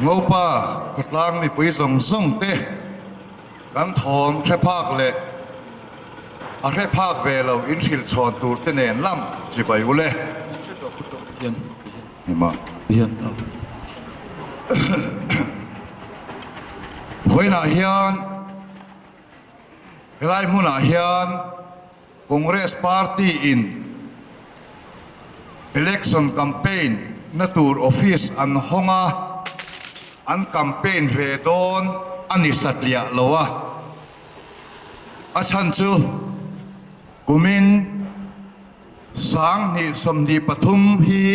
Ngopa khawtlang mipui zawng zawng te kan thawm hre phak leh a hre phak ve lo in hrilh chhawn tur te nen lam chibai u le. Vawiinah hian helai hmunah hian Congress Party in Election campaign na tur office an hawng a, an campaign ve dawn a ni satliah lo a. A chhan chu kumin 2023 hi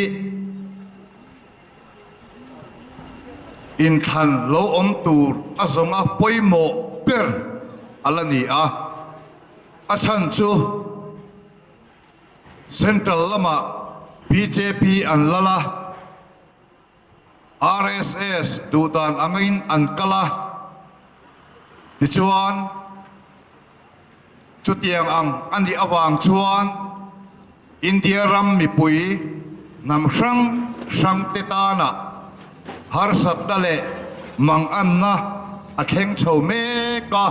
inthlan lo awm tur a zawnga pawimawh ber a la ni a. A chhan chu Central lamah bjp an lal a, RSS duhdan angin an kal a, tichuan chutiang ang a nih avang chuan India ram mipui hnam hrang hrangte tana harsatna leh manganna a thleng chho mek a.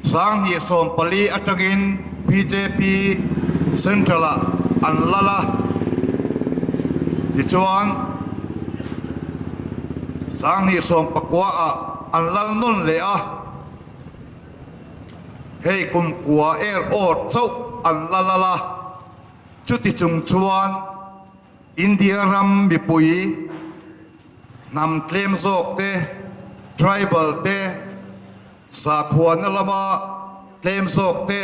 2014 atangin bjp Central-ah an lal a, tichuan 2019-ah an lal nawn leh a. Hei kumkua er awr chauh an la lal a, chuti chung chuan India ram mipui hnam tlem zawk te, tribal te, sakhuana lama tlem zawk te,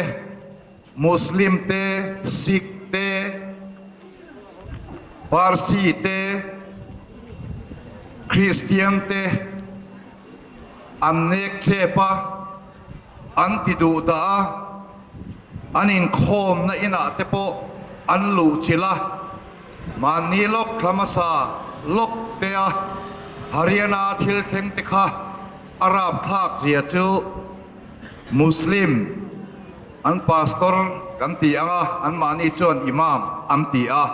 Muslim te, Sikh te, Parsi te, Kristian te, An nek chep a, an ti duh dah a, an inkhawmna inah te pawh an luh chilh a, mahni lawk thla hmasa lawk te a Haryana thil thleng te kha a rapthlak zia chu Muslim an pastor kan ti ang a, anmahni chuan Imam an ti a.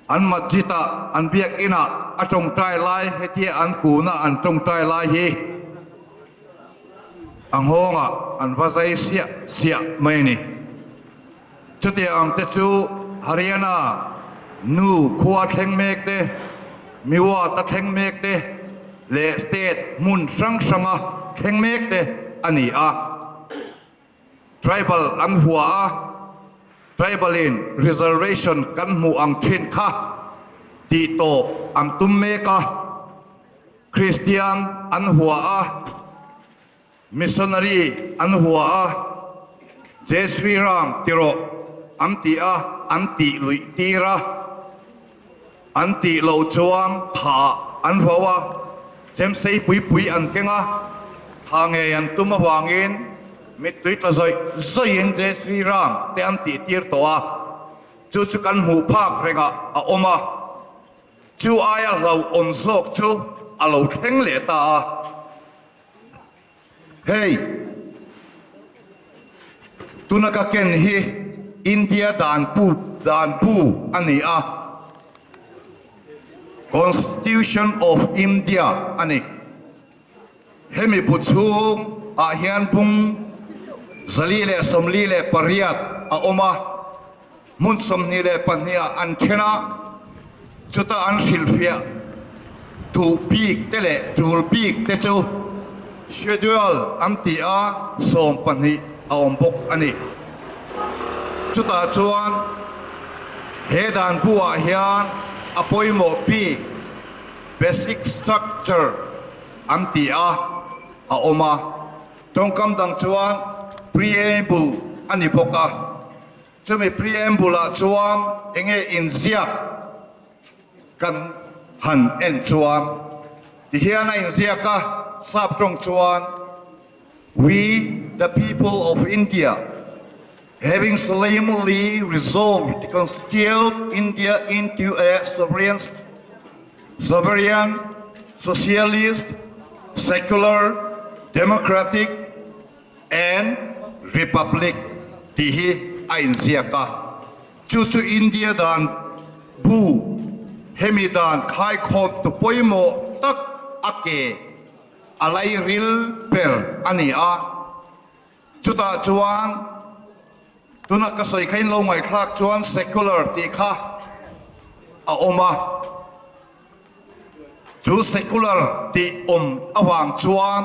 An masjid ah an biakinn ah a tawngtai lai hetia an kun a an tawngtai lai hi a nghawng ah an va zai siah siah mai a ni. Chutiang ang te chu Haryana nu khua thleng mek te, Miwat a thleng mek te leh state hmun hrang hrang a thleng mek te a ni a. Tribal an hua a, Tribal in reservation kan hmuh ang thin kha tih tawp an tum mek a, Kristian an hua a, Missionary an hua a, Jai Shri Ram ti rawh an ti a, an tih luih tir a, an tih loh chuan tha an vo a, chemsei pui pui an keng a, tha ngei an tum avangin mittui tla zawih zawihin Jai Shri Ram te an tih tir tawh a, chu chu kan hmuh phak rengah a awm a, chu aia hlauhawm zawk chu a lo thleng leh ta a. Hei, tuna ka ken hi India dan pu dan pu a ni a, Constitution of India a ni. Hemi bu chhung ah hian bung 448 a awm a, hmun 22 ah an then a, chuta an hrilhfiah duh bik te leh tul bik te chu Schedule an ti a, 12 a awm bawk a ni. Chutah chuan he dan buah hian a pawimawh bik Basic Structure an ti a, a awm a, tawngkam dang chuan Preamble a ni bawk a. Chumi preamble-ah chuan enge inziak kan han en chuan tihian a inziak a, sap tawng chuan, We the people of India, having solemnly resolved to constitute India into a sovereign, sovereign, socialist, secular, democratic and Republic tih hi a inziak a, chu chu India dan bu hemi dan khaikhawm tu pawimawh tak. tak a ke a lairil ber a ni a. Chutah chuan tuna ka sawi kha in lo ngaihthlak chuan secular tih kha a awm a. Chu secular tih awm avang chuan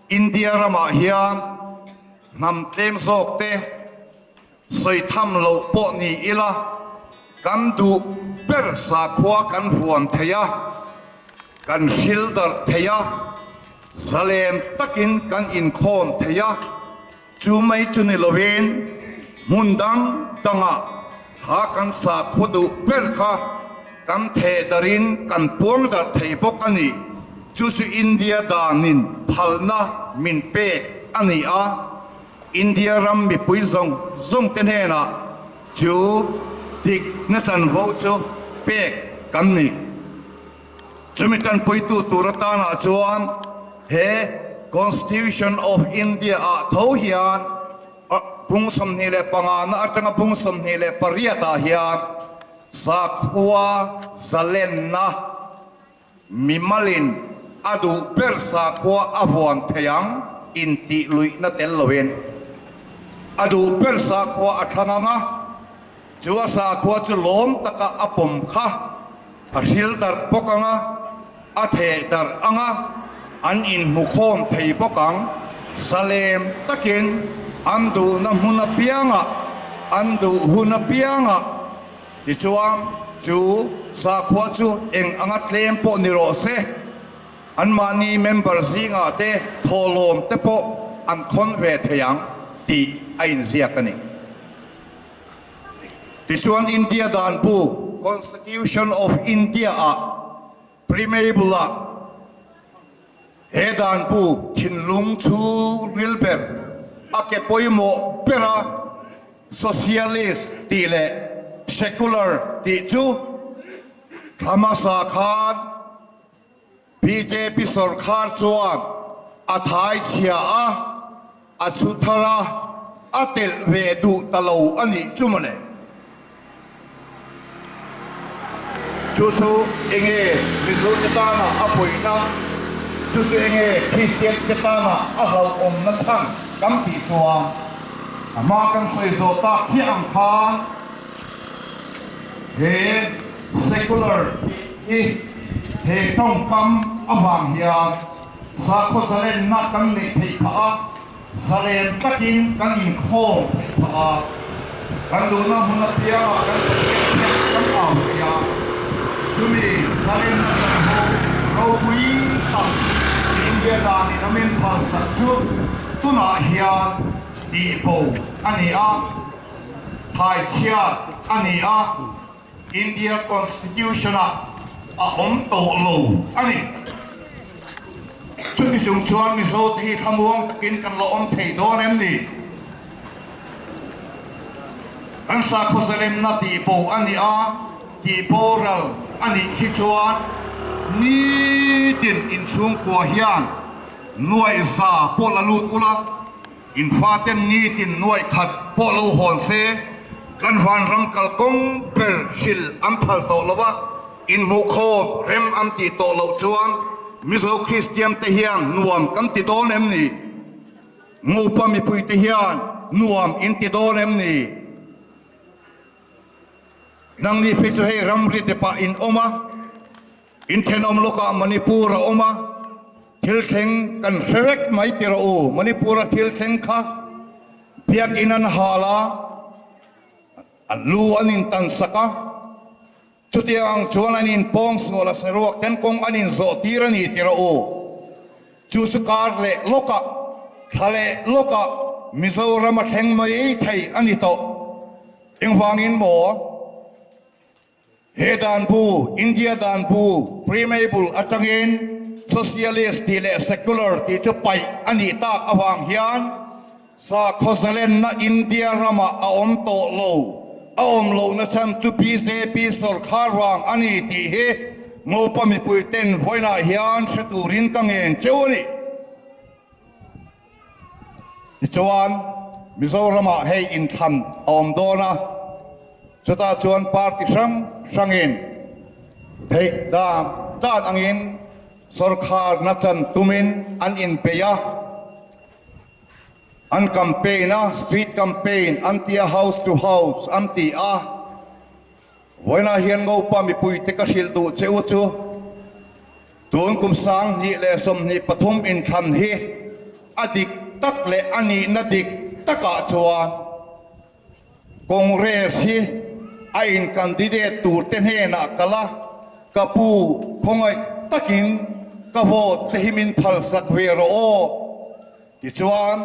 India ramah hian hnam tlem zawk te sawi tham loh pawh ni ila kan duh ber sakhua kan huan thei a, kan hril darh thei a, zalen takin kan inkhawm thei a. Chu mai chu ni lovin hmun dang dangah kha kan sakhua duh ber kha kan theh darin kan puang darh thei bawk a ni. Chu chu India danin phalna min pek a ni a, India ram mipui zawng zawng te hnenah chu dikna chanvo chu pek kan ni. Chumi tanpuitu tur atanah chuan he Constitution of India ah tho hian bung 25 na atanga bung 28 ah hian sakhua zalenna mimalin a duh ber sakhua a vuan thei ang intih luihna tel loin a duh ber sakhua a thlang ang a, chu a sakhua chu lawm taka a pawm kha A hril darh bawk ang a, a theh darh ang a, an inhmukhawm thei bawk ang. Zalem takin an duhna hmun apiangah, an duh hun apiangah tichuan chu sakhua chu eng anga tlem pawh ni rawh se, anmahni member zingah te thawhlawm te pawh an khawn ve thei ang tih a inziak a ni. Tichuan India dan bu, Constitution of India ah Preamble ah he dan bu thinlung chhungril ber a ke pawimawh bera Socialist tih leh Secular tih chu thla hmasa khan Bjp sawrkhar chuan a thai chhia a, a chhu thar a, a telh ve duh ta lo a nih chu mawle. Chu chu enge Mizo te tana a pawihna, chu chu enge Kristian te tana a hlauhawmna chhan kan tih chuan a hma kan sawi zawh tak chiah ang khan he secular tih hi He tawngkam avang hian sakhaw zalenna kan neih theih phah a, zalen takin kan inkhawm theih phah a, kan duhna hmun apiangah kan Pathian hian kan au thei a, chumi zalenna chanvo ropui tak India danin a min phalsak chu tunah hian tihbo a ni a, thaichhiat a ni a. India Constitution ah a awm tawh lo a ni. Chuti chung chuan Mizo te hi thlamuang takin kan la awm thei dawn em ni? Kan sakhaw zalenna tih bo a ni a, tih boral a nih hi chuan nitin inchhungkua hian nuaih za pawh la lut ula, In faten nitin nuaih khat pawh lo hawn se, kan vanram kalkawng ber hril an phal tawh lo a, inhmuhkhawm rem an tih tawh loh chuan Mizo Kristian te hian nuam kan ti dawn em ni? Ngupa mipui te hian nuam in ti dawn em ni? Nangni phei chu hei ramri depah in awm a, in thenawm lawkah Manipur a awm a, thil thleng kan hre vek mai ti rawh u. Manipur-a thil thleng kha biakin an hal a, an lu an intan sak a, chutiang ang chuan an inpawng sual a, saruak ten kawng an inzawh tir a ni ti rawh u. Chu chu kar leh lawkah, thla leh lawkah Mizoram a thleng mai thei a ni tawh. Engvangin maw? He dan bu, India dan bu, Preamble atangin Socialist tih leh Secular tih chu paih a nih tak avang hian sakhaw zalenna India ramah a awm tawh lo. A awm lohna chhan chu bjp sawrkhar vang a ni tih hi Ngopa mipuiten vawiinah hian hre turin ka ngen cheu a ni. Tichuan, Mizoramah hei inthlan a awm dawn a, chutah chuan party hrang hrangin theih dan dan angin Sorkharna chan tumin an inbei a, an campaign a, street campaign an ti a, house to house an ti a. Vawiinah hian Ngopa mipuite ka hrilh duh che u chu tun kum 2023 inthlan hi a dik tak leh a nihna dik takah chuan Congress hi a in candidate tur te hnenah kal a, ka pu khawngaih takin ka vote che hi min phalsak ve rawh aw. Tichuan,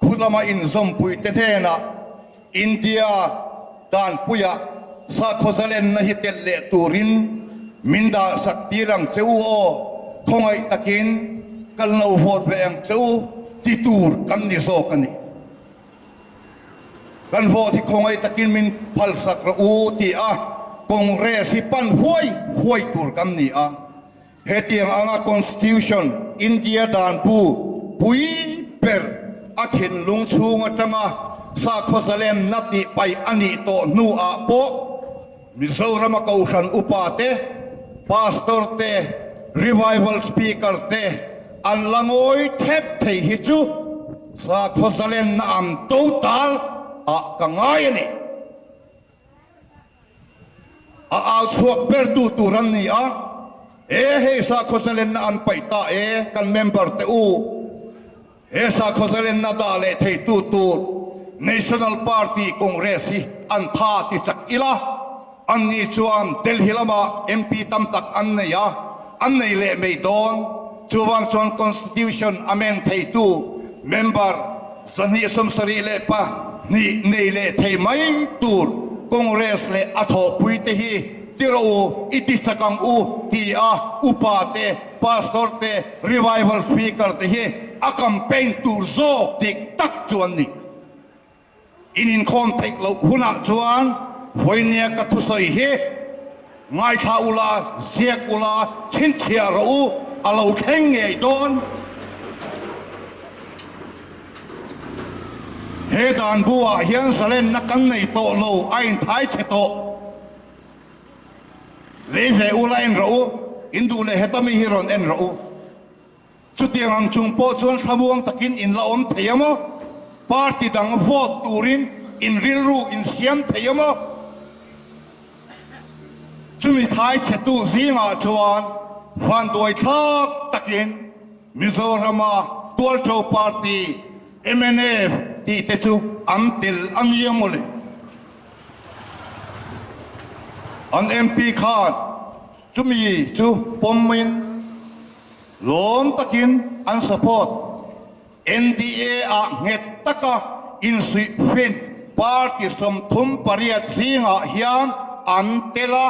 khu lama inzawmpui te hnenah India danpuia sakhaw zalenna hi telh leh turin min dahsak tir ang che u aw, khawngaih takin kal lo vote ve ang che u ti tur kan ni zawk a ni. Kan vote hi khawngaih takin min phalsak rawh u ti a Congress hi pan huai huai tur kan ni a. Hetiang anga Constitution, India danbu pui ber a thinlung chhung atanga sakhaw zalenna tih paih a nih tawh hnuah pawh Mizorama Kohhran upa te, Pastor te, Revival Speaker te an la ngawi thep thei hi chu sakhaw zalenna ang total ah ka ngai a ni. A au chhuak ber tu tur an ni a, E hei sakhaw zalenna an paih ta e kan member te u, he sakhaw zalenna dah leh thei tu tur National Party Congress hi an tha ti chak ila, an ni chuan Delhi lamah MP tam tak an nei a, an nei leh mai dawn. Chuvang chuan Constitution amend thei tu member 272 nei leh thei mai tur Congress leh a thawhpui te hi ti rawh u, i ti chak ang u ti a upa te, pastor te, revival speaker te hi a campaign tur zawk dik tak chu an ni. In inkhawm theih loh hunah chuan vawinia ka thusawi hi ngaithla ula, ziak ula, chhinchhiah rawh u, a lo thleng ngei dawn. He dan buah hian zalenna kan nei tawh lo, a inthai chhe tawh. Lei ve ula en rawh u, in duh leh heta mi hi rawn en rawh u. Chutiang ang chung pawh chuan thlamuang takin in la awm thei a maw? Party dang vote turin in rilru in siam thei a maw? Chumi thai chhetu zingah chuan vanduai thlak takin Mizorama Tualṭo Party, mnf, tih te chu an tel a nia maw le? An MP khan chumi chu pawmin Lawm takin an support. NDA ah nghet taka insuih hrin party 38 zingah hian an tel a.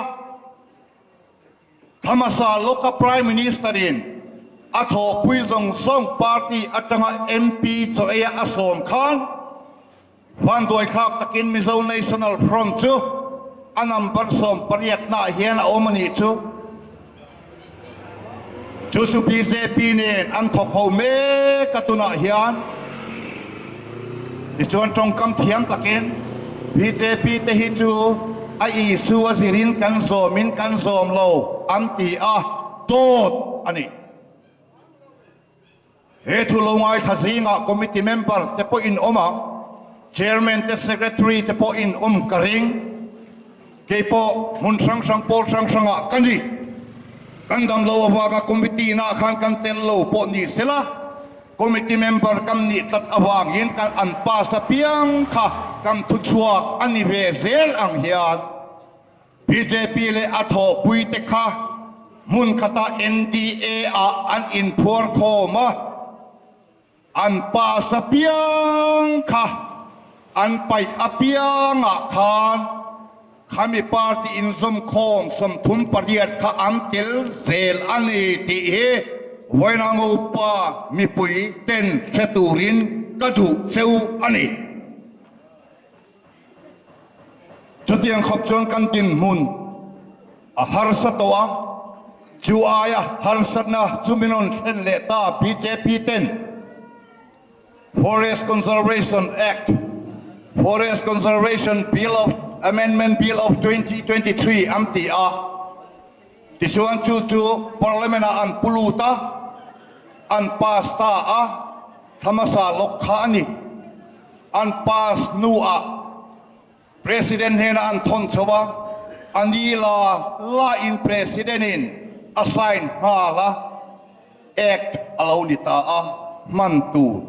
Thamasa lawka Prime Minister in a thawhpui zawng zawng party atanga MP chaw eia a sawm khan vanduaithlak takin Mizo National Front chu a number 18 naah hian a awm a nih chu. Chu chu bjp nen an thawk ho mek a tunah hian. Tichuan tawngkam thiam takin bjp te hi chu a issue a zirin kan zawmin kan zawm lo an ti a, dawt a ni. He thu lo ngaithla zingah committee member te pawhin awm a, chairman te secretary te pawhin awm ka ring. Kei pawh hmun hrang hrang pawl hrang hrangah ka ni. Kan dam lo avanga committee naah khan kan tel lo pawh ni sela, committee member kan nih tlat avangin kan an pass apiang kha kan thuchhuak a ni ve zel ang hian Bjp leh a thawhpui te kha hmun khata NDA ah an inphuar khawm a, an pass apiang kha an paih apiangah khan khami party inzawmkhawm 38 kha an tel zel a ni tih hi Vawiinangopa mipui ten hre turin ka duh cheu a ni. Chutiang khawp chuan kan dinhmun a harsa tawh a, chu aia harsatna chu min rawn thlen leh ta bjp ten Forest Conservation Act, Forest Conservation Bill of Amendment Bill of 2023 an ti a. Tichuan chu chu Parliament ah an pu lut a, an pass ta a, thla hmasa lawk kha a ni. An pass hnuah President hnenah an thawn chho a, a ni la la in President in a sign nghal a, Act a lo ni ta a, hman tur,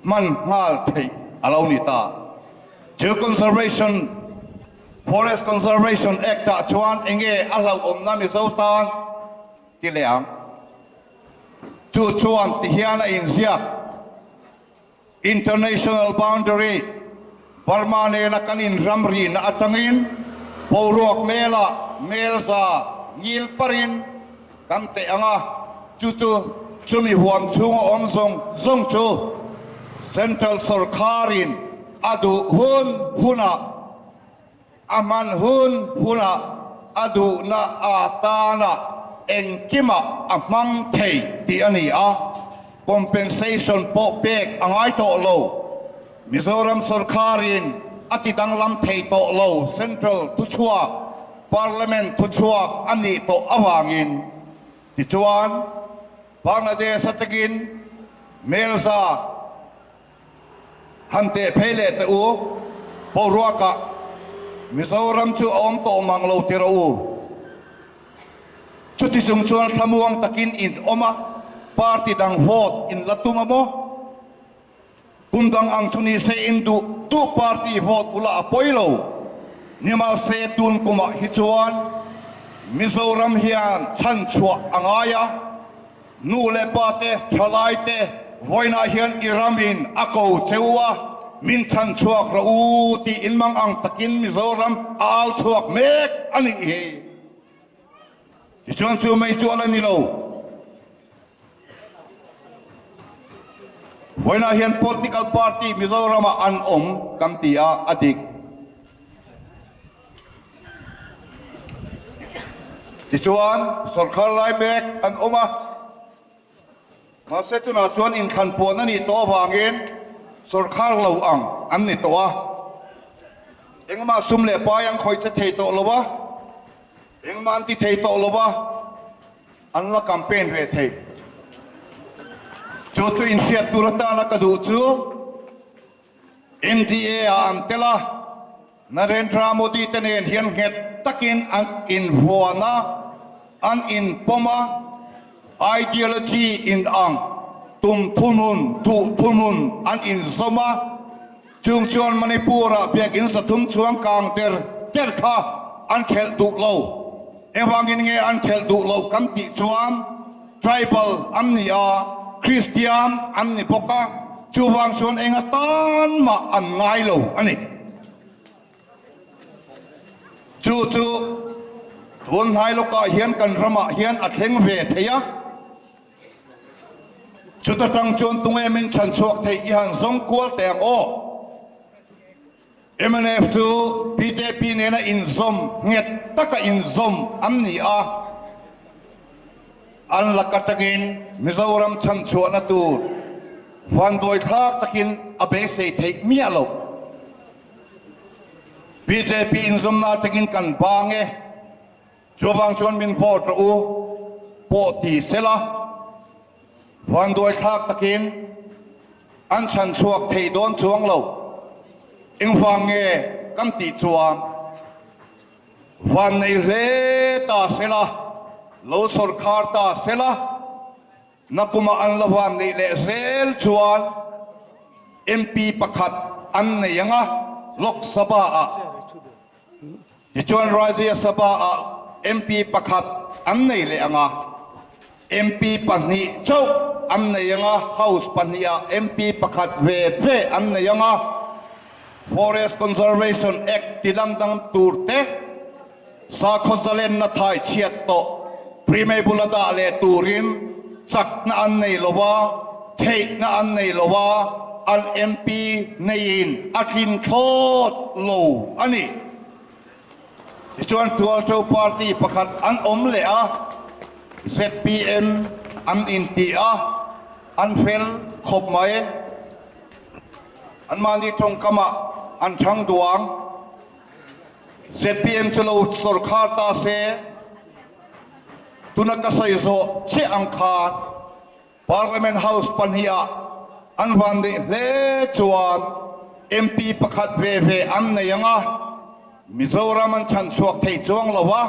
hman nghal theih a lo ni ta. Chu Conservation, Forest Conservation Act ah chuan enge a hlauhawmna Mizo tan ti leh ang? Chu chuan ti hian a inziak. International boundary, Burma nena kan inramrihna atangin boruak melah melza ngil parin kan teh ang a, chu chu chumi huam chhunga awm zawng zawng chu Central sawrkharin a duh hun hunah A hman hun hunah a duhna atana engkimah a hmang thei tih a ni a, compensation pawh pek a ngai tawh lo. Mizoram sorkarin a ti danglam thei tawh lo, Central thuchhuak, Parliament thuchhuak a nih tawh avangin. Tichuan, Bangladesh atangin Melza, Han teh phei leh teh u, boruakah Mizoram chu a awm tawh mang lo ti rawh u. Chuti chung chuan thlamuang takin in awm a, party dang vote in la tum a maw? Kum dang ang chu ni se in duh duh party vote ula a pawi lo. Nimahse tun kumah hi chuan Mizoram hian chhanchhuah a ngai a. Nu leh pa te, thalai te, vawiinah hian i ramin a ko che u a, min chhan chhuak rawh u tih in mang ang takin Mizoram a au chhuak mek a nih hi. Tichuan chu mei chu a la ni lo. Vawiinah hian political party Mizoramah an awm kan ti a, a dik. Tichuan, sawrkar lai mek an awm a, mahse tunah chuan inthlan puan a nih tawh avangin sawrkar lo ang an ni tawh a, engmah sum leh pai an khawih che thei tawh lo a, engmah an ti thei tawh lo a, an la campaign ve thei. Chu chu inhriat tur atana ka duh chu. NDA ah an tel a, Narendra Modi te nen hian nghet takin an invuan a, an inpawm a, ideology inang, tum thunun, duh thunun an inzawm a, chung chuan Manipur-ah biakinn sathum chuang kang der der kha an thelh duh lo. Engvangin nge an thelh duh lo kan tih chuan Tribal an ni a, Kristian an ni bawk a, chuvang chuan eng atan mah an ngai lo a ni. Chu chu tun hnai lawkah hian kan ramah hian a thleng ve thei a, chuta tang chuan tunge min chhan chhuak theih i han zawng kual teh ang aw. Mnf chu bjp nena inzawm nghet taka inzawm an ni a, an lak atangin Mizoram chhanchhuahna tur vanduai thlak takin a beisei theih miah lo. Bjp inzawmna atangin kan bang e, chuvang chuan min vote rawh u pawh ti sela, Vanduai thlak takin an chhan chhuak thei dawn chuang lo. Engvang nge kan tih chuan van nei hle ta sela, lo sawrkhar ta sela, nakumah an la van neih leh zel chuan MP pakhat an nei ang a, Lok Sabha ah. Tichuan Rajya Sabha ah MP pakhat an nei leh ang a, MP pahnih chauh an nei ang a, House pahnih ah MP pakhat ve ve an nei ang a, Forest Conservation Act ti dang dang tur te, sakhaw zalenna thai chhiat tawh Primable a dah leh turin chakna an nei lo a, theihna an nei lo a, an MP neiin a tlin thlawt lo a ni. Tichuan Tualṭo party pakhat an awm leh a, zpm an inti a, an fel khawp mai. Anmahni tawngkamah an chhang duang. Zpm chu lo sawrkhar ta se. Tuna ka sawi zawh chiah ang khan Parliament House pahniha an vanneih hle chuan MP pakhat ve ve an nei ang a, Mizoram an chhan chhuak thei chuang lo a,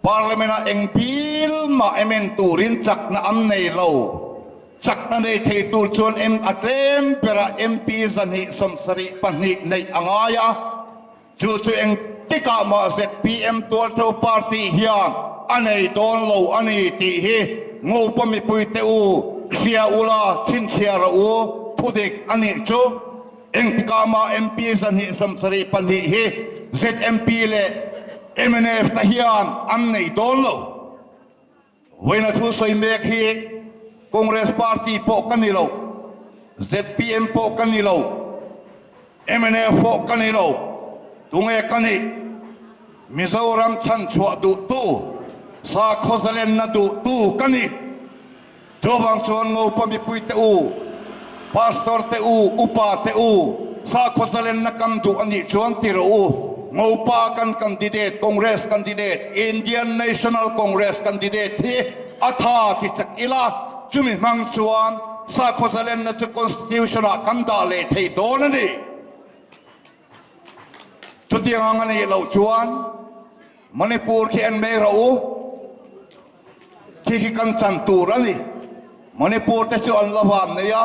Parliament-ah eng bil mah emen turin chakna an nei lo. Chakna nei thei tur chuan a tlem berah MP 272 neih a ngai a. Chu chu engtikah mah zpm Tualtho Party hian a nei dawn lo a ni tih hi Ngopa mipuite u hria ula chhinchhiah rawh u, thudik a nih chu. Engtikah mah MP 272 hi ZMP leh mnf te hian an nei dawn lo. Vawiina thu sawi mek hi Congress Party pawh ka ni lo, zpm pawh ka ni lo, mnf pawh ka ni lo, tunge ka nih? Mizoram chhanchhuah duhtu, sakhaw zalenna duhtu ka ni. Chuvang chuan Ngopa mipuite u, Pastor te u, Upa te u, sakhaw zalenna kan duh a nih chuan ti rawh u, Ngopa kan candidate, Congress candidate, Indian National Congress candidate hi a tha ti chak ila, chumi hmang chuan sakhaw zalenna chu Constitution ah kan dah leh thei dawn a ni. Chutiang ang a nih loh chuan Manipur khi en mai rawh u. Khi khi kan chan tur a ni. Manipur te chu an la van nei a,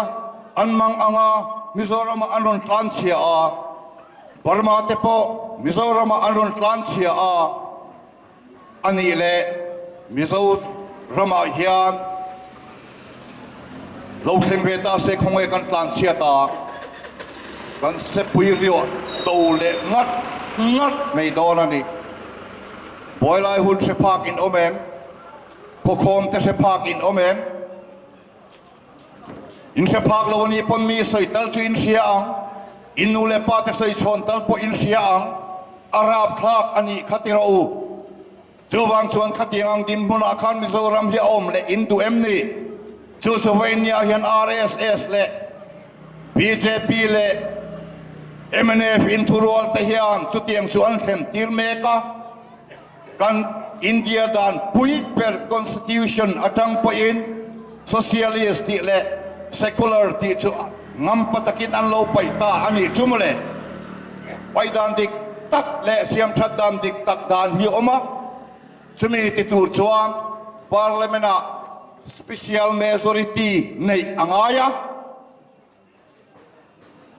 an mang ang a, Mizoramah an rawn tlan chhia a. Burma te pawh Mizoramah an rawn tlan chhia a. A nih leh Mizoramah hian lo thleng ve ta se khawnge kan tlan chhiat a, kan sepui riawh to leh ngat ngat mai dawn a ni. Buailai hun hre phak in awm em? Khawkhawm te hre phak in awm em? In hre phak lo a nih pawn mi sawi tal chu in hria ang, in nu leh pa te sawi chhawn tal pawh in hria ang, a rapthlak a nih kha ti rawh u. Chuvang chuan khatiang ang dinhmunah khan Mizoram hi a awm leh in duh em ni? Chu chu vawinia hian RSS leh bjp leh mnf inthurual te hian chutiang chu an thlen tir mek a, kan India dan pui ber Constitution atang pawhin Socialist tih leh Secular tih chu ngampa takin an lo paih ta a nih chu mawle. Paih dan dik tak leh siamthat dan dik tak dan hi a awm a, chumi ti tur chuan Parliament-ah Special majority neih a ngai a,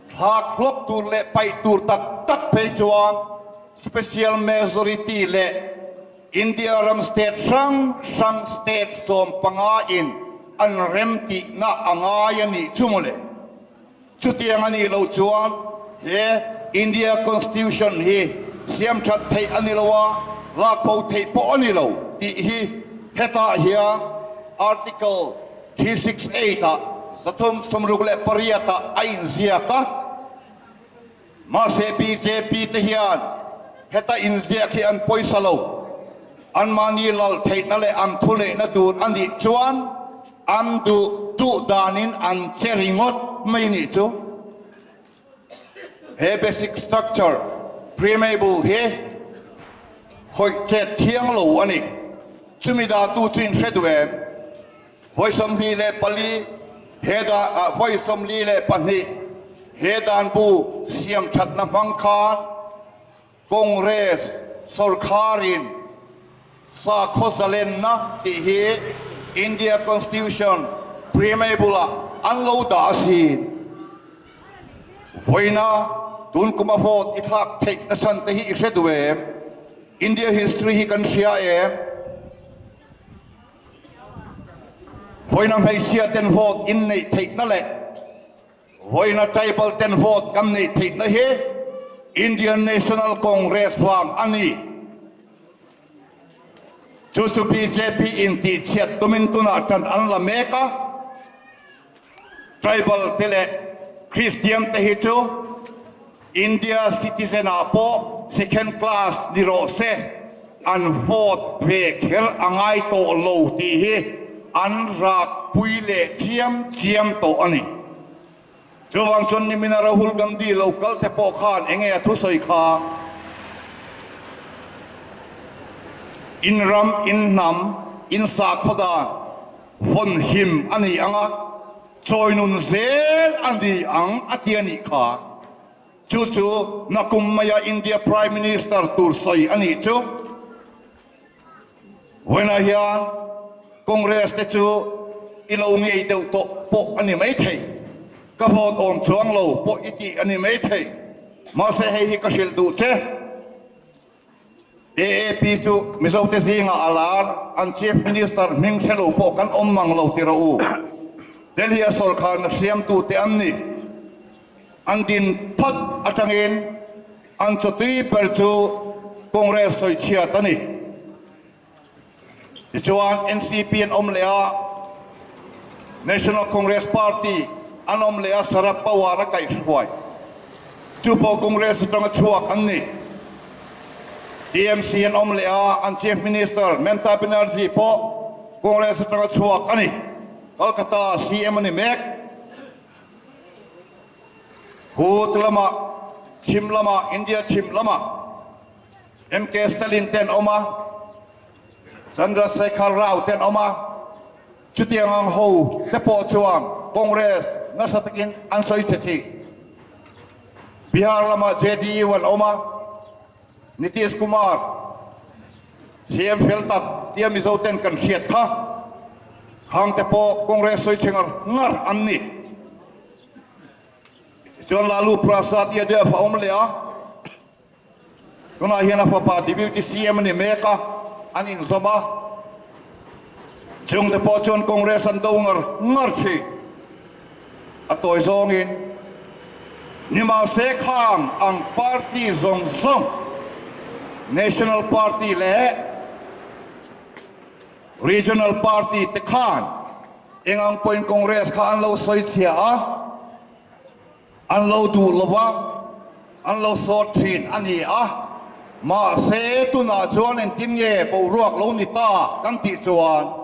thlak hlawk tur leh paih tur tak tak phei chuan Special majority leh India ram state hrang hrang state 15 in an rem tihna a ngai a nih chu mawle. Chutiang a nih loh chuan he India Constitution hi siam that theih a ni lo a, lak bo theih pawh a ni lo tih hi hetah hian Article 368 ah 368 ah a inziak a. Mahse bjp te hian heta inziak hi an pawisa lo. Anmahni lal theihna leh an thuneihna tur a nih chuan an duh duh danin an che ringawt mai nih chu. He basic structure preamble hi khawih chet thiang lo a ni. Chumi dahtu chu inhre duh em? Vawi 24 he dan ah vawi 42 he dan bu siam thatna hmang khan Congress sorkharin sakhaw zalenna tih hi India Constitution preamble ah an lo dah asin. Vawiina tun kuma vote i thlak theih nachhan te hi i hre duh em? India history hi kan hria em? Vawiina hmeichhia ten vote in neih theihna leh vawiina tribal ten vote kan neih theihna hi Indian National Congress vang a ni. Chu chu bjp in tihchhiat tumin tunah tan an la mek a. Tribal te leh Christian te hi chu India citizen ah pawh second class ni rawh se, an vote ve kher a ngai tawh lo tih hi an rak pui leh chiam chiam tawh a ni. Chuvang chuan nimina Rahul Gandhi lo kal te pawh khan enge a thusawi kha in ram in hnam. In sakhaw dan vawn him a ni ang a, chawi nun zel a ni ang a ti a nih kha. Chu chu nakum maia India Prime Minister tur sawi a nih chu. Vawiinah hian Congress te chu i lo ngei deuh tawh pawh a ni maithei, ka vote awm chuang lo pawh i tih a ni maithei, mahse hei hi ka hrilh duh che. AAP chu Mizote zingah a lar, an Chief Minister hming hre lo pawh kan awm mang lo ti rawh u. Delhi-a sawrkharna hriamtute an ni. An din phat atangin an chawtui ber chu Congress sawichhiat a ni. Tichuan NCP an awm leh a, National Congress Party an awm leh a, Sharad Pawar a kaihhruai. Chu pawh Congress atanga chhuak an ni. TMC an awm leh a, an Chief Minister Mamta Banerjee pawh Congress atanga chhuak a ni. Kolkata CM a ni mek. Hut lamah, chhim lamah, India chhim lamah MK Stalin te an awm a, Chandrasekhar Rao te an awm a, chutiang ang ho te pawh chuan Congress nasa takin an sawi che thih. Bihar lamah JDU an awm a, Nitish Kumar CM fel tak tia Mizo ten kan hriat kha, khang te pawh Congress sawi che ngar ngar an ni. Tichuan Lalu Prasad Yadav a awm leh a, tunah hian a fapa Deputy CM a ni mek a, an inzawm a, chungte pawh chuan Congress an do ngar ngar thin. A tawi zawngin, nimahse khang ang party zawng zawng, National Party leh Regional Party te khan eng ang pawhin Congress kha an lo sawi chhia a, an lo duh lo va, an lo sawt thin a ni a. Mahse tunah chuan engtin nge boruak lo ni ta kan tih chuan,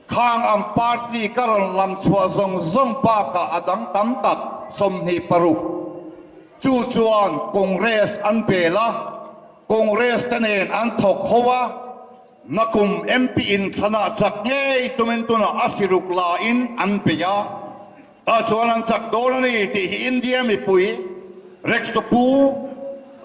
Khang ang party ka rawn lam chhuah zawng zawng bakah a dang tam tak 26 chu chuan Congress an bel a, Congress te nen an thawk ho a, nakum MP in thlanah chak ngei tumin tunah a siruk lain an bei a, tah chuan an chak dawn a ni tih hi India mipui Reksapu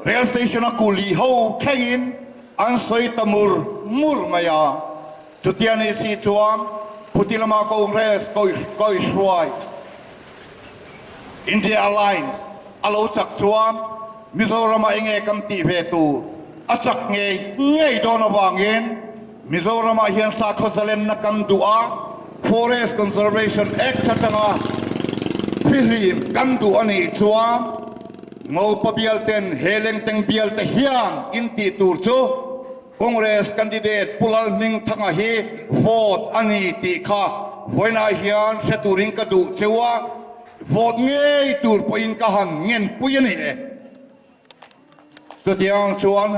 Rail Station a kuli ho thlengin an sawi ta mur mur mai a. Chutia ni si chuan Phuti lama Congress kaihhruai India Alliance a lo chak chuan Mizorama enge kan tih ve tur a chak ngei ngei dawn avangin Mizoramah hian sakhaw zalenna kan duh a, Forest Conservation Act atanga fihlim kan duh a nih chuan Ngopa bialten he Lengteng bialte hian in tih tur chu Congress candidate Pu Lalhmingthanga hi vote a ni tih kha vawiinah hian hre turin ka duh cheu a, vote ngei tur pawhin ka han ngenpui a ni e. Chutiang chuan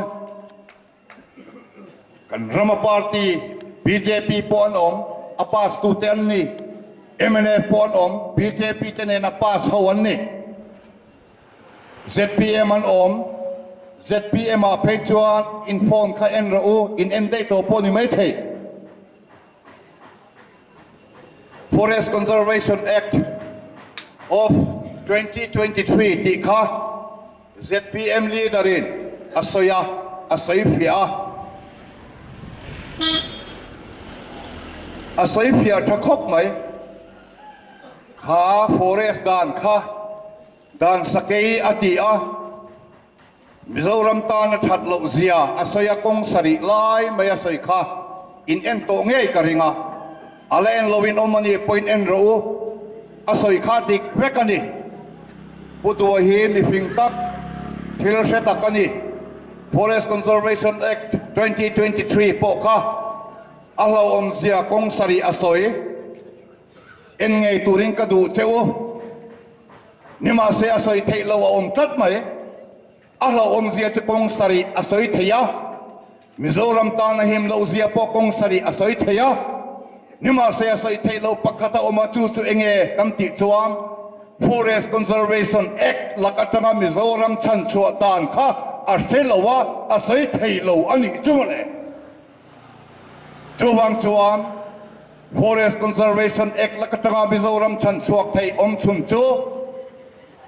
kan rama party bjp pawh an awm, a pass tute an ni, mnf pawh an awm, bjp te nena pass ho an ni. Zpm an awm, zpm ah phei chuan in phone kha en rawh u, in en daih tawh pawh ni mai thei. Forest Conservation Act of 2023 tih kha zpm leader in a sawi a, a sawi fiah a. A sawi fiah tha khawp mai. Kha forest dan kha dan sakei a ti a, Mizoram tana that loh zia a sawi a, kawng sarih lai mai a sawi kha in en tawh ngei ka ring a, a la en loin awm a nih pawhin en rawh u, a sawi kha dik vek a ni. Pu Dua hi mifing tak, thil hre tak a ni. Forest Conservation Act 2023 pawh kha a hlauhawm zia kawng sarih a sawi. En ngei turin ka duh che u. Nimahse a sawi theih lo a awm tlat mai. A hlauhawmzia chu kawng sarih a sawi thei a, Mizoram tan a him lohzia pawh kawng sarih a sawi thei a. Nimahse a sawi theih lo pakhat a awm a, chu chu enge kan tih chuan Forest Conservation Act lak atanga Mizoram chhanchhuah dan kha a hre lo a, a sawi thei lo a nih chu mawle. Chuvang chuan Forest Conservation Act lak atanga Mizoram chhanchhuak thei awm chhun chu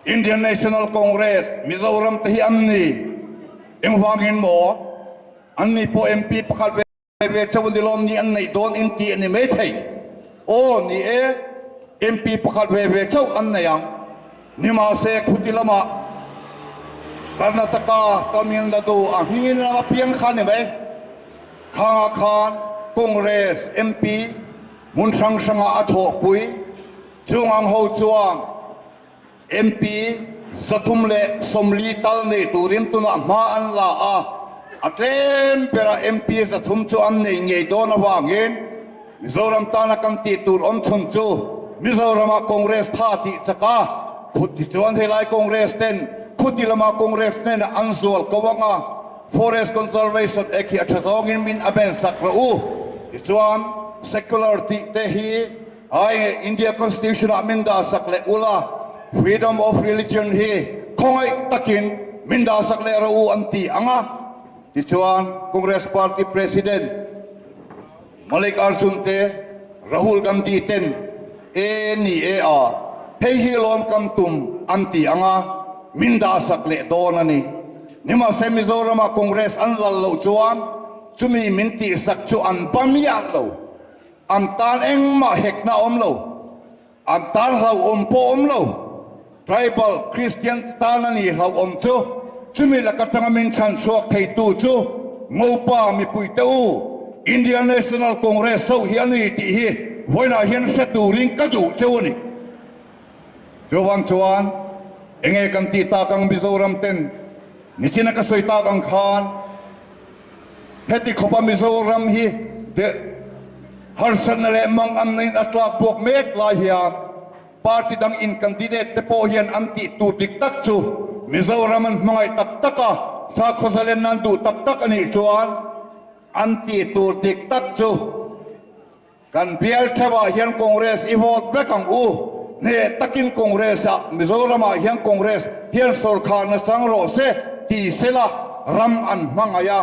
Indian National Congress, Mizoram te hi an ni. Engvangin maw? Anni pawh MP pakhat ve ve chauh ni lawm ni an neih dawn in tih a ni mai thei. Aw ni e, MP pakhat ve ve chauh an nei ang. Nimahse khuti lamah Karnataka, Tamil Nadu a hmingin lama piang kha ni mai. Khangah khan Congress MP hmun hrang hrangah a thawhpui. Chung ang ho chuan MP 340 tal nei turin tunah hma an la a, a tlem berah MP 300 chu an nei ngei dawn avangin Mizoram tana kan tih tur awm chhun chu Mizorama Congress tha tih chak a, khuti chuan helai Congress ten khuti lama Congress hnenah an zual ko ang a, Forest Conservation Act hi a tha zawngin min a ben sak rawh u. Tichuan secular tih te hi Ai India Constitution ah min dah sak leh ula, Freedom of Religion hi khawngaih takin min dah sak leh rawh u an ti ang a. Tichuan Congress Party President Malik Arjun te, Rahul Gandhi ten e ni e a, hei hi lawm kan tum an ti ang a, min dah sak leh dawn a ni. Nimahse Mizoram ah Congress an lal loh chuan chumi min tihsak chu an ba miah lo. An tan engmah hekna a awm lo. An tan hlauhawm pawh a awm lo. Tribal Christian te tan a ni hlauhawm chu. Chumi laka tanga min chhan chhuak theitu chu Ngopa mipuite u, Indian National Congress ho hi a ni tih hi vawiinah hian hre turin ka duh cheu a ni. Chuvang chuan enge kan tih tak ang Mizoram ten nichina ka sawi tak ang khan, Heti khawpa Mizoram hi de harsatna leh mangamna in a tlak buak mek lai hian party dang in candidate te pawh hian an tih tur dik tak chu Mizoram an hmangaih tak tak a, sakhaw zalenna an duh tak tak a nih chuan an tih tur dik tak chu Kan bial theuhah hian Congress i vote vek ang u. Hneh takin Congress ah Mizoramah hian Congress hian sawrkharna chang rawh se ti sela ram an hmangaih a,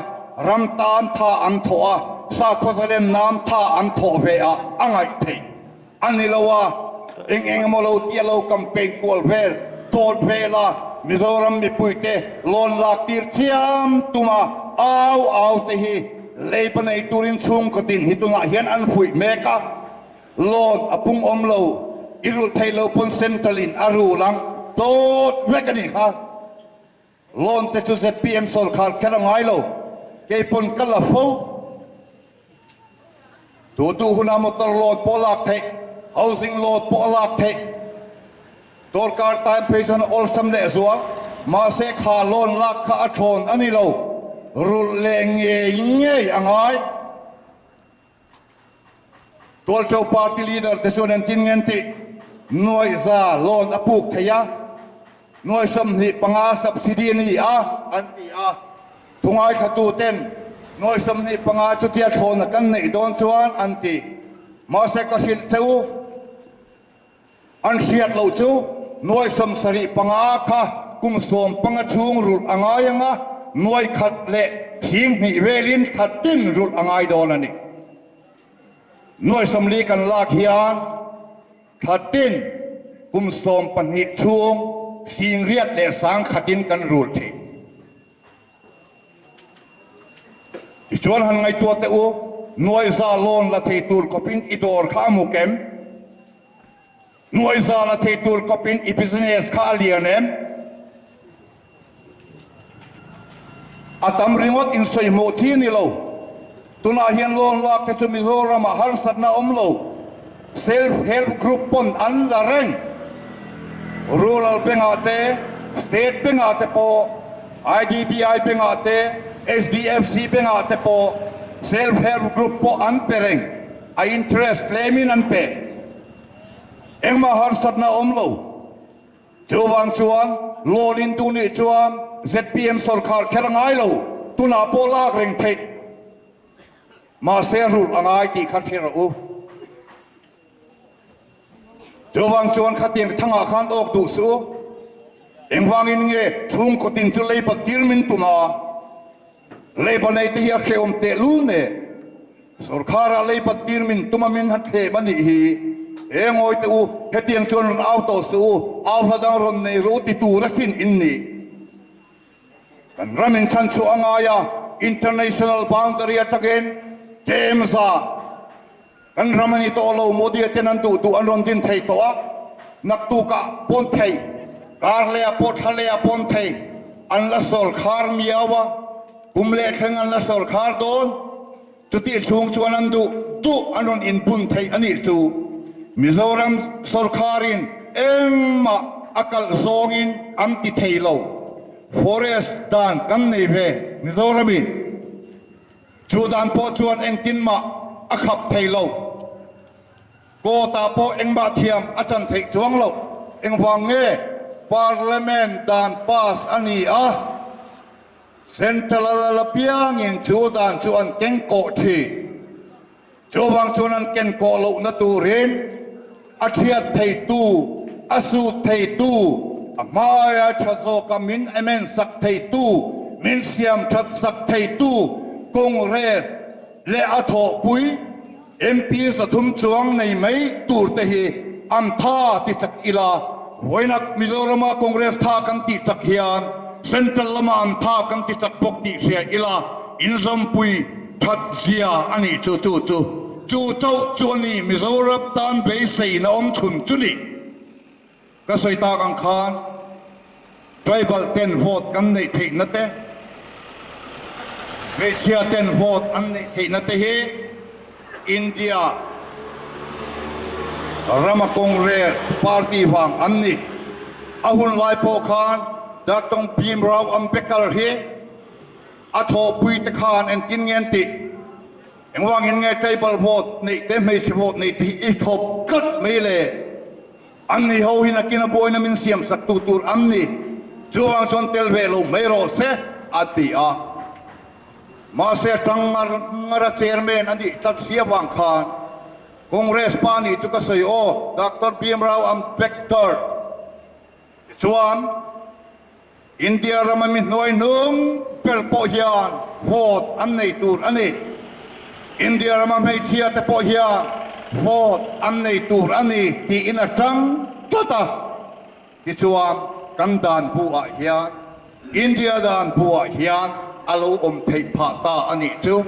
ram tan tha an thawh a, sakhaw zalen nan tha an thawh ve ah a ngaih theih a ni lo a, eng eng emaw lo tia lo campaign kual vel dawt vel a Mizoram mipuite loan lak tir chiam tuma au au te hi Leiba nei turin chhungkaw tin hi tunah hian an fuih mek a, loan a pung awm lo, i rulh theih loh pawn central in a rul ang dawt vek a nih kha. Loan te chu zpm sawrkhar kher a ngai lo, kei pawn ka la fo. Duh duh hunah motor loan pawh a lak theih, housing loan pawh a lak theih. Dawrkar time phei chuan a awlsam leh zual, mahse kha loan lak kha a thawn a ni lo, rulh leh ngei ngei a ngai. Tualṭo party leader te chuan engtin nge an tih? Nuaihza loan a puk thei a, nuai 25 subsidy a ni a, an ti a. Thungaithlatu ten nuai 25 chutia thlawna kan neih dawn chuan an ti. Mahse ka hrilh che u. An hriat loh chu nuai 75 kha kum 15 chhung rulh a ngai ang a, nuai khat leh 2000 velin thla tin rulh a ngai dawn a ni. Nuai 40 kan lak hian thla tin kum 12 chhung singriat leh sangkhatin kan rul thin. Tichuan han ngaihtuah teh u, nuaiza loan la thei tur khawpin i dawr kha a muk em? Nuaiza la thei tur khawpin i business kha a lian em? A tam ringawt insawi hmuh chi ni lo. Tunah hian loan lak te chu Mizoramah harsatna a awm lo. Self Help Group pawn an la reng. Rural Bank-ah te, State Bank-ah te pawh, IDBI Bank-ah te, HDFC Bank-ah te pawh Self Help Group pawh an pe reng. A interest tlemin an pe. Engmah harsatna a awm lo. Chuvang chuan loan in duh nih chuan zpm sawrkhar kher a ngai lo, tunah pawh lak reng theih. Mahse rulh a ngai tih kha hre rawh u. Chuvang chuan khatiang thangah khan awk duh suh u. Engvangin nge chhungkaw tin chu leiba tir min tum a? Leiba nei te hi a hrehawm tehlul nen. Sorkharah lei bat tir min tum a min ha thlem a nih hi. He ngawi teh u, hetiang chuan rawn au tawh suh u, au hla dang rawn nei rawh u ti tur a sin in nih. Kan ram in chhan chhuah a ngai a, international boundary atangin Temza kan ram a ni tawh lo, Modi-a ten an duh duh an rawn din thei tawh a, naktukah pawn thei, kar leh ah pawh thla leh ah pawn thei, an la sawrkhar miau a, kum leh thleng an la sawrkhar dawn, chutih chhung chuan an duh duh an rawn inbun thei a nih chu. Mizoram sawrkharin engmah a kalh zawngin an ti thei lo, forest dan kan nei ve Mizoramin. Chu dan pawh chuan engtin mah a khap thei lo. Court ah pawh engmah thiam a chan theih chuang lo. Engvang nge Parliament dan pass a ni a, Central a lal apiangin chu dan chu an keng kawh thin. Chuvang chuan an ken kawh lohna turin a thiat theitu, a sut theitu, a hmaia tha zawka min amend sak theitu, min siam that sak theitu Congress leh a thawhpui MP 300 chuang nei mai tur te hi an tha ti chak ila, vawinak Mizorama Congress tha kan tih chak hian Central lama an tha kan ti chak bawk tih hria ila, inzawmpui That zia a nih chu chu chu chu chauh chu a ni Mizoram tan beiseina awm chhun chu ni. Ka sawi tak ang khan tribal ten vote kan neih theihna te, hmeichhia ten vote an neih theihna te hi India rama Congress party vang an ni. A hun lai pawh khan Doctor Bhimrao Ambedkar hi A thawhpui te khan engtin nge an tih? Engvangin nge tribal vote neih te hmeichhe vote neih te hi i thawp tlat mai le? An ni ho hi nakin a buaina min siam sak tu tur an ni. Chuvang chuan tel ve lo mai rawh se, a ti a. Mahse a tang ngar ngar a chairman a nih tlat si avang khan Congress pa nih chu ka sawi aw, Doctor Bhimrao Ambedkar. Tichuan. India rama mi hnuai hnung ber pawh hian vote an nei tur a ni. India rama hmeichhia te pawh hian vote an nei tur a ni tiin a tang tlat a. Tichuan kan dan bu ah hian India dan bu ah hian a lo awm theih phah ta a nih chu.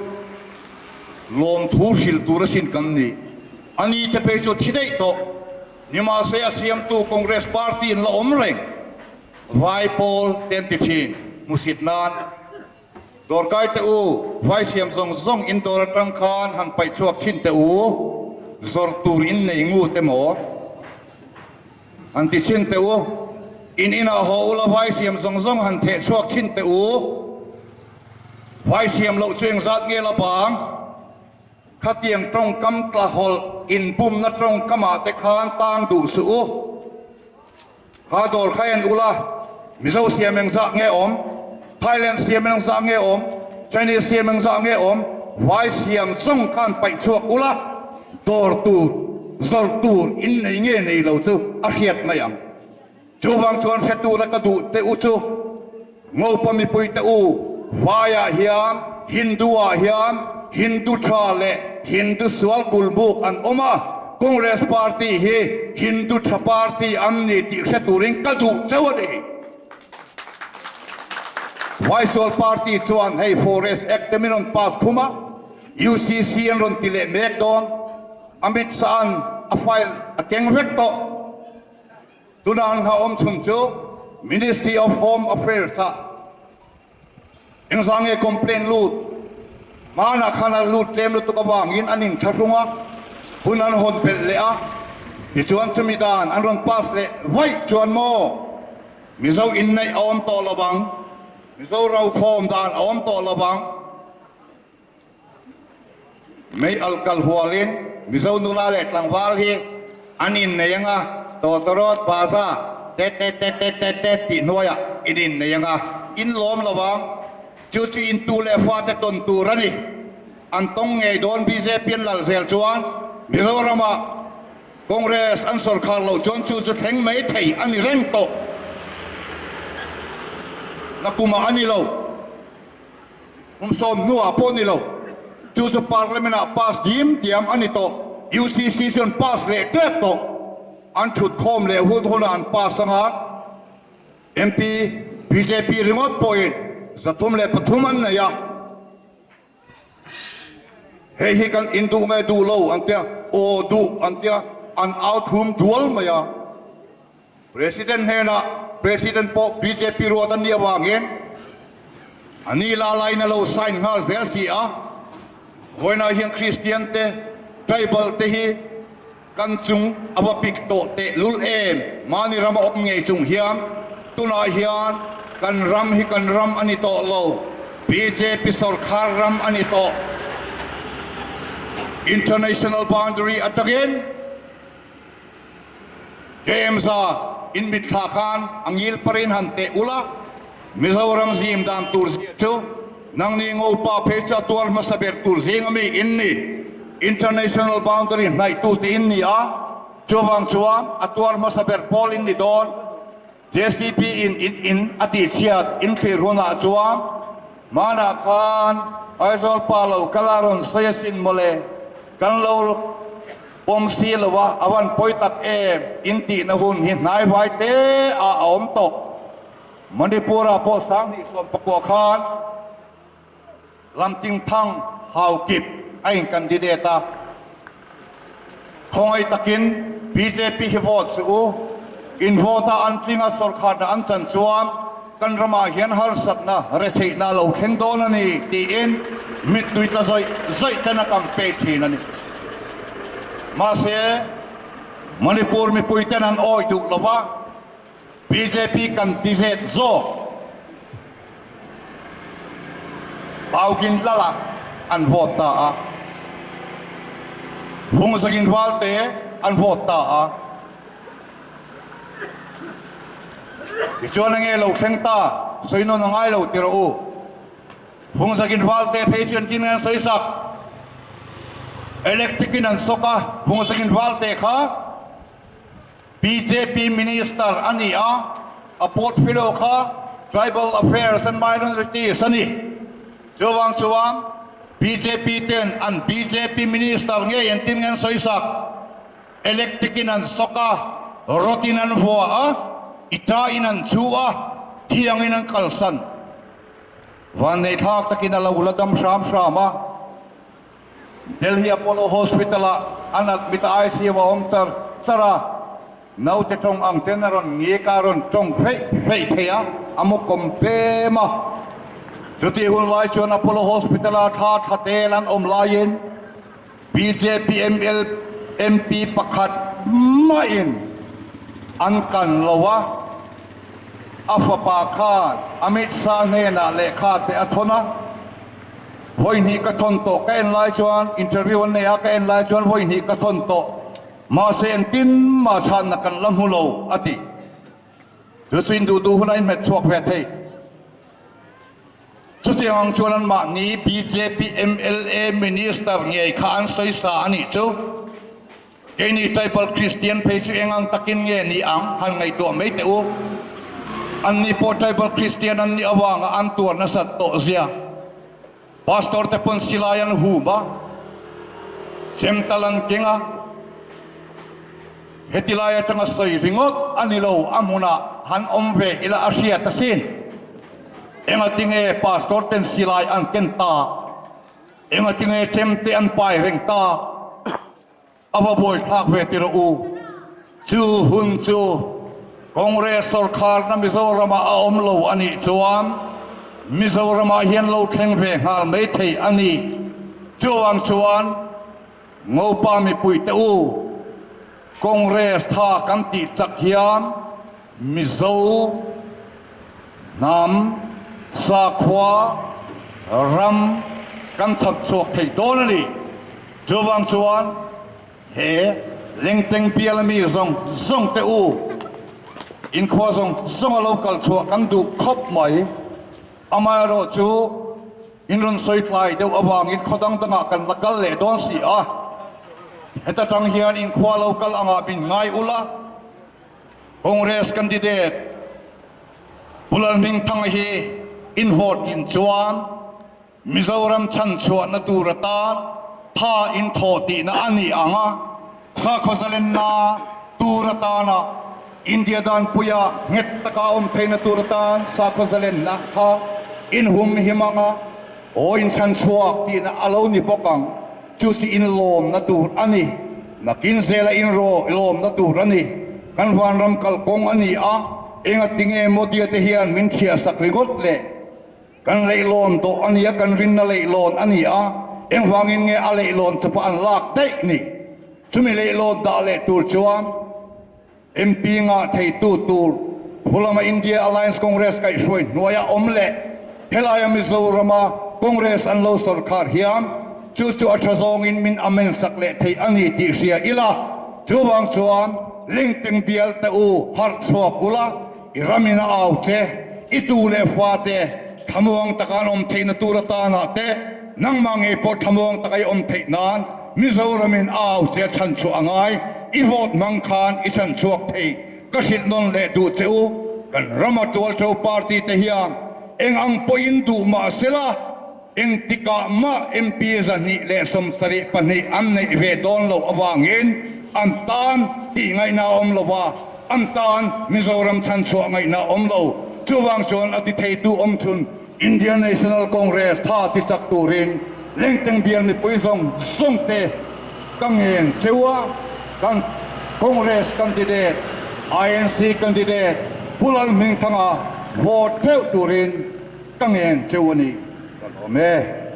Lawmthu hrilh tur asin kan ni. A ni te phei chu thi daih tawh. Nimahse a siamtu Congress party in la awm reng. Vai pawl te an ti thin. Hmusit nan dawrkai teh u, vai siam zawng zawng in dawr atang khan han paih chhuak thin teh u, zawrh tur in nei ngu te maw? Han ti thin teh u, in inah haw ula vai siam zawng zawng han theh chhuak thin teh u, vai siam loh chu engzat nge la bang? Khatiang tawngkam tlahawlh inbumna tawngkamah te khan tang duh suh u. Kha dawr kha en ula, Mizo siam engzah nge awm? Thailand siam engzah nge awm? Chinese siam engzah nge awm? Vai siam zawng khan paih chhuak ula, dawr tur, zawrh tur in nei nge nei lo chu a hriat mai ang. Chuvang chuan hre tura ka duh teh u chu, Ngopa mipui te u, Vaiah hian Hindu ah hian Hindu tha leh Hindu sual kulmuk an awm a, Congress party hi Hindu tha party an ni tih hre turin ka duh cheu a ni. Vai sual party chuan hei Forest Act te min rawn pass khum a, UCC an rawn ti leh mek dawn, Amit Shah-a'n a file a keng vek tawh. Tunah an hlauhawm chhun chu Ministry of Home Affairs ah engzah nge complaint lut hmanah khan a lut tlem lutuk avangin an inthlahrung a, hun an hawn belh leh a, tichuan chumi dan an rawn pass leh vaih chuan maw Mizo inneih a awm tawh lovang, Mizo rokhawm dan a awm tawh lovang. Mei alh kal hualin Mizo nula leh tlangval hi an innei anga, tawtawrawt baza tet tet tet tet tet tet tih hnuaiah in innei anga, in lawm lo vang. Chu chu in tu leh fate tawn tur a ni. An tawng ngei dawn bjp an lal zel chuan Mizoramah Congress an sawrkhar loh chuan chu chu thleng mai thei a ni reng tawh. Nakumah a ni lo. Kum 10 hnuah pawh ni lo. Chu chu Parliament ah pass dim diam a ni tawh. UCC chuan pass leh tep tawh. An thut khawm leh hun hunah an pass anga MP bjp ringawt pawhin 303 an nei a. Hei hi kan in duh nge duh lo an tia, aw duh an tia, an au thum dual mai a. President hnenah President pawh bjp ruat an nih avangin a ni la lain a lo sign nghal zel si a. Vawiinah hian Kristian te, Tribal te hi kan chung a va pik tawh teh lul em? Mahni rama awm ngei chung hian tunah hian kan ram hi kan ram a ni tawh lo, bjp sorkar ram a ni tawh. International boundary atangin Games-a in mitthla khan a ngil parin han teh ula, Mizoram zim dan tur zia chu nangni ngopa phei chu a tuar hmasa ber tur zing ami in ni. International boundary hnaih tu te in ni a, chuvang chuan a tuar hmasa ber pawl in ni dawn. JCB in in in a tihchhiat in thlir hunah chuan hmanah khan Aizawl pa lo kal a rawn sawi asin mawle, kan lo pawm si lo a, a van pawi tak em in tihna hun hi hnai vai te ah a awm tawh. Manipur ah pawh 2019 khan Lamtingthang Haokip a in candidate a, khawngaih takin bjp hi vote suh u, in vote a an tling a sorkharna an chan chuan kan ramah hian harsatna retheihna a lo thleng dawn a ni tiin mittui tla zawih zawih ten a campaign thin a ni. Mahse, Manipur mipui ten an awi duh lova, Bjp kan ti zet zawk. Paukin lala an vote ta a. Hungzakin Valte an vote ta a. Tichuan enge lo thleng ta sawi nawn a ngai lo ti rawh u. Hungzakin Valte phei chu engtin nge an sawi sak? Electric in an sawk a, Hungzakin Valte kha Bjp Minister a ni a, a portfolio kha Tribal Affairs and Minorities a ni. Chuvang chuan bjp ten an bjp Minister ngei engtin nge an sawi sak? Electric in an sawk a, rod in an vua a, ita in an chhu a, thiang in an kalsan. Vanneihthlak takin a lo la dam hram hram a. Delhi Apollo Hospital ah an admit a, ICU a awm char char a, naute tawng ang ten a rawn ngik a, a rawn tawng feih feih thei a, a mu kawm pem a. Chutih hun lai chuan Apollo Hospital ah thla thla tel an awm laiin bjp ML MP pakhat mahin an kan lo a, a fapa khan Amit Shah hnenah lehkha te a thawn a. Vawi hnih ka thawn tawh ka en lai chuan interview an nei a, ka en lai chuan vawi hnih ka thawn tawh mahse engtin mah chhanna kan la hmu lo a ti. Chu chu induhtu hun a inhmet chhuak ve thei. Chutiang ang chuan anmahni bjp mla minister ngei kha an sawi sa a nih chu. Keini Tribal Kristian phei chu eng ang takin nge ni ang han ngaihtuah mai teh u. Anni pawh Tribal Kristian an nih avanga an tuar nasat tawh zia. Pastor te pawn silai an hum a, chem tal an keng a, heti lai atanga sawi ringawt a ni lo, a hmunah han awm ve ila a hriat asin. Engatinge Pastor ten silai an ken ta? Engatinge chem te an pai reng ta? A va buaithlak ve ti rawh u. Chu hun chu Congress sorkharna Mizoramah a awm lo a nih chuan Mizoramah hian lo thleng ve nghal mai thei a ni. Chuvang chuan Ngopa mipuite u, Congress tha kan tih chak hian Mizo hnam, sakhua, ram kan chhak chhuak thei dawn a ni. Chuvang chuan he Lengteng bial ami zawng zawng te u, inkhua zawng zawng a lo kal chhuah kan duh khawp mai. Amaherawh chu in rawn sawi tlai deuh avangin khaw dang dangah kan la kal leh dawn si a, heta tang hian inkhua lo kal angah min ngai ula, Congress candidate Pu Lalhmingthanga hi in vote tlin chuan. Mizoram chhanchhuahna tur atan tha in thawh tihna a ni ang a, sakhaw zalenna tur atana India danpuia nghet taka awm theihna tur atan sakhaw zalenna kha in hum him ang a, aw in chhanchhuak tihna a lo ni bawk ang. Chu chi inlawmna tur a ni. Nakin zela inraw lawmna tur a ni. Kan vanram kalkawng a ni a, engatinge Modia te hian min chhiahsak ringawt le? Kan leihlawn tawh a ni a, kan rinna leihlawn a ni a, engvangin nge a leihlawn chu pawh an lak daih ni? Chumi leihlawn dah leh tur chuan MP ngah theitu tur Phulama India Alliance Congress kaihhruai hnuaia awm leh helaia Mizorama Congress an lo sawrkhar hian chu chu a tha zawngin min amend sak leh thei a ni tih hria ila, chuvang chuan Lengteng bial te u harh chhuak ula, I ramin a au che, i tu leh fa te thlamuang taka an awm theihna tur atanah te, nangmah ngei pawh thlamuang taka i awm theih nan Mizoramin a au che a chhan chhuah a ngai, i vote hmang khan i chhan chhuak thei. Ka hrilh nawn leh duh che u, kan rama tualṭo party te hian eng ang pawhin duh mah sela, Engtikah mah MP 272 an neih ve dawn loh avangin an tan tih ngaihna a awm lo a, an tan Mizoram chhanchhuah ngaihna a awm lo. Chuvang chuan a ti theitu awm chhun Indian National Congress tha ti chak turin Lengteng bial mipui zawng zawng te ka ngen cheu a, kan Congress candidate, INC candidate Pu Lalhmingthanga vote theuh turin Ka ngen cheu a ni, ka lawm e.